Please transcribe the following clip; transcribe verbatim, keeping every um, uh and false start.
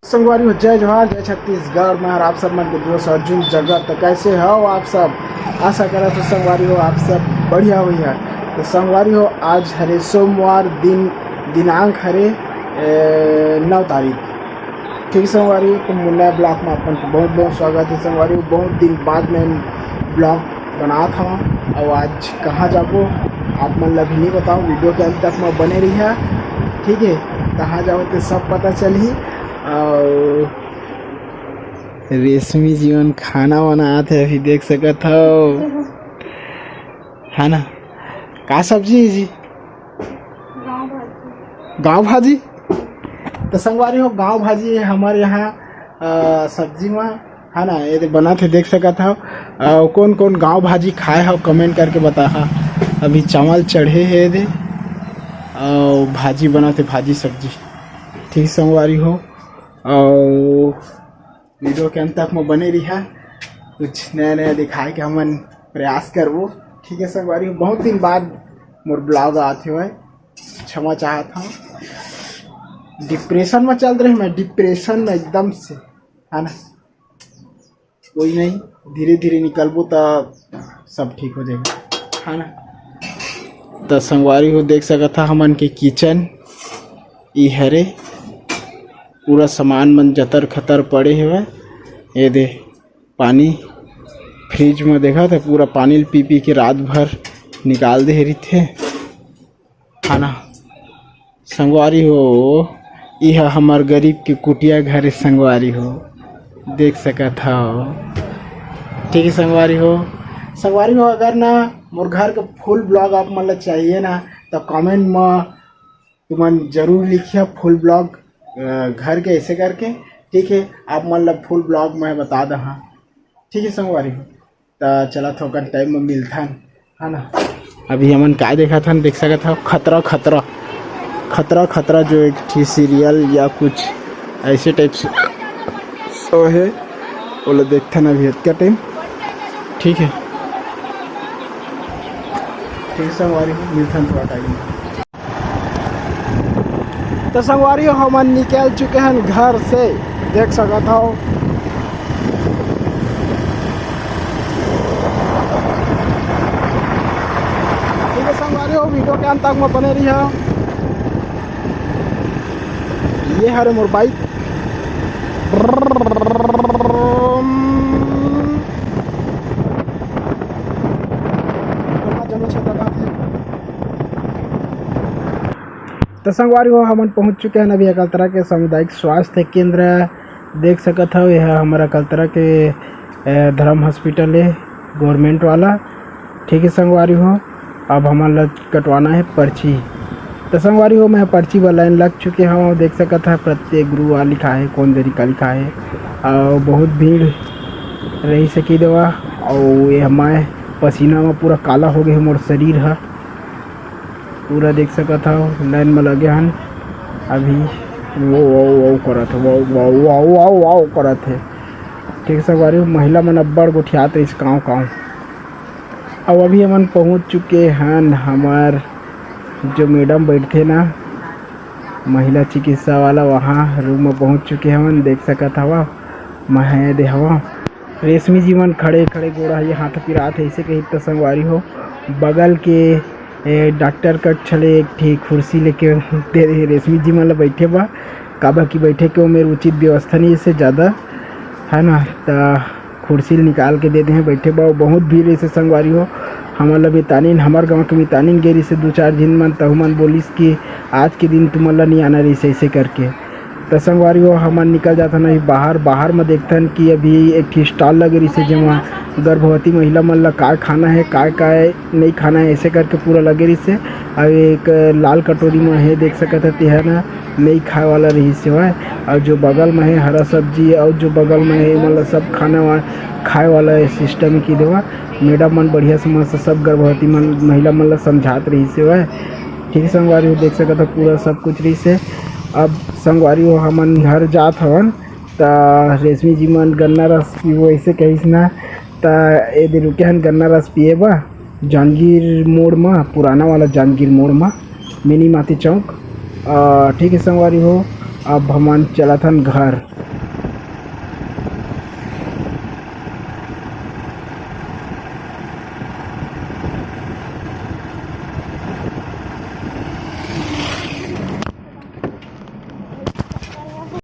संगवारी हो, जय जोहार, जय छत्तीसगढ़। मैं हर आप सब मन के दोस्त अर्जुन जगत। तो कैसे हो आप सब? आशा करत हो संगवारी हो, आप सब बढ़िया होइहा। तो संगवारी हो, आज हरे सोमवार, दिन दिनांक हरे ए, नौ तारीख। ठीक संगवारी, तो मुन्ना ब्लॉग में अपन के बहुत बहुत स्वागत है संगवारी। बहुत दिन बाद मैं ब्लॉग बनात हवं। और आज कहाँ जाबो, आप मन ला भी नहीं बताओ, वीडियो के अंत तक में बने रहिहा। ठीक है, कहाँ जाओ तो सब पता चलही। और रेशमी जी मन खाना बनात हे, अभी देख सकत हो, है ना? का सब्जी है जी? गांव भाजी। तो संगवारी हो, गांव भाजी है हमारे यहाँ, अ, सब्जी में, है ना? ये दे बनत हे, देख सकत हो। अ, कौन कौन गांव भाजी खाए हो, कमेंट करके बताहा। अभी चावल चढ़े हे ये दे, अ, भाजी बनत हे, भाजी सब्जी। ठीक संगवारी हो, अउ वीडियो के अंत तक में बने रहिहा, कुछ नया नया दिखाए के हमन प्रयास करबो। ठीक है संगवारी, बहुत दिन बाद मोर ब्लॉग आत हे भाई, क्षमा चाहत हूँ। डिप्रेशन में चल रहे मैं, डिप्रेशन में एकदम से, है ना? कोई नहीं, धीरे धीरे निकलबो त सब ठीक हो जाएगा, है ना? त संगवारी हो, देख सकत हा हमन के किचन ई हरे, पूरा सामान मन जतर खतर पड़े हवय। ये दे पानी फ्रिज में, देखा था, पूरा पानी ल पी पी के रात भर निकाल दे रहिथे, है ना? संगवारी हो, इह हमर गरीब के कुटिया घर हे संगवारी हो, देख सकत हव। ठीक है संगवारी हो, संगवारी हो, अगर ना मोर घर के फुल ब्लॉग आप मन ला चाहिए ना, तो कमेंट में तुमन जरूर लिखिया फुल ब्लॉग, अ, घर के ऐसे करके। ठीक है, आप मन ला फुल ब्लॉग मैं बता दहा। ठीक है संगवारी हो, त चला थोकन टाइम में मिलथन, है ना? अभी हमन का देखत हन, देख सकत हव, खतरा खतरा, खतरा खतरा, जो एक ठी सीरियल या कुछ ऐसे टाइप से शो है, ओला देखथन अभी अतका टाइम। ठीक है, ठीक है संगवारी हो, मिलथन थोड़ा टाइम में। तो संगवारी हो, हमन निकल चुके हैं घर से, देख सकत हव। ठीक है संगवारी हो, वीडियो के अंत तक में बने रहिहा। ये हरे मोर बाइक। तो संगवारी हो, हमन पहुंच चुके हैं अभी अकलतरा के सामुदायिक स्वास्थ्य केंद्र। देख सकत हव, यह हमर अकलतरा के, अ, धर्म हॉस्पिटल है, गवर्नमेंट वाला। ठीक है संगवारी हो, अब हमन ला कटवाना है पर्ची। तो संगवारी हो, मैं पर्ची बर लाइन लग चुके हव। देख सकत हव, प्रत्येक गुरुवार लिखा है, कौन तरीका लिखा है, और बहुत भीड़ रही सकी देवा। और ये हमारे पसीना में पूरा काला हो गए मोर शरीर ह। पूरा देख सकत हव, लाइन में लगे हन। अभी वो, वो, वो करत हे, वो, वो, वो, वो, वो करत हे। ठीक संगवारी हो, महिला मन अब्बड़ गोठियात रहिस कांव कांव। अब अभी हमन पहुंच चुके हन हमर जो मैडम बैठथे ना, महिला चिकित्सा वाला, वहाँ रूम में पहुंच चुके हवन। देख सकत हवा, मैं दे हवा। रेशमी जी मन खड़े खड़े गोड़ा ये हाथ पिरात हे, ऐसे कही त संगवारी हो। बगल के, ए, डॉक्टर कक्ष ले एक ठी कुर्सी लेके दे दे रेशमी जी मन ला बैठे बा, काबर कि बैठे के ओमेर उचित व्यवस्था नहीं से ज़्यादा, है ना? त कुर्सी ल निकाल के दे दे हैं बैठे बा। बहुत भीड़ ऐसे संगवारी हो, हमन ला मितानिन, हमर गांव के मितानिन गे रहिसे दू चार झिन मन, तहु मन बोलिस कि आज के दिन तुमन ला नहीं आना रहिसे ऐसे करके। त संगवारी हो, हमन निकल जाथन अभी बाहर। बाहर म देखथन कि अभी एक ठी स्टॉल लगे रहिसे, जेमा गर्भवती महिला मन ला काय खाना है, काय काय नहीं खाना है, ऐसे करके पूरा लगे रहिसे। अउ एक लाल कटोरी म हे, देख सकत ह, तेहा ना नहीं खाए वाला रहिसे हवय। अउ जो बगल म हे हरा सब्जी, अउ जो बगल म हे, एमन ला सब खाना वा-, खाए वाला सिस्टम की देवा। मैडम मन बढ़िया से मस्त सब गर्भवती मन, महिला मन ला समझात रहिसे हवय। ठीक है संगवारी हो, देख सकत हो पूरा सब कुछ रहिसे। अब संगवारी हो, हमन घर जात हवन, त रेशमी जी मन गन्ना रस पीबो ऐसे कहिस ना, त ए दे रुके हन गन्ना रस पिए बर जांजगीर मोड़ म, पुराना वाला जांजगीर मोड़ म, मिनी माती चौक। अ, ठीक है संगवारी हो, अब हमन चलत हन घर।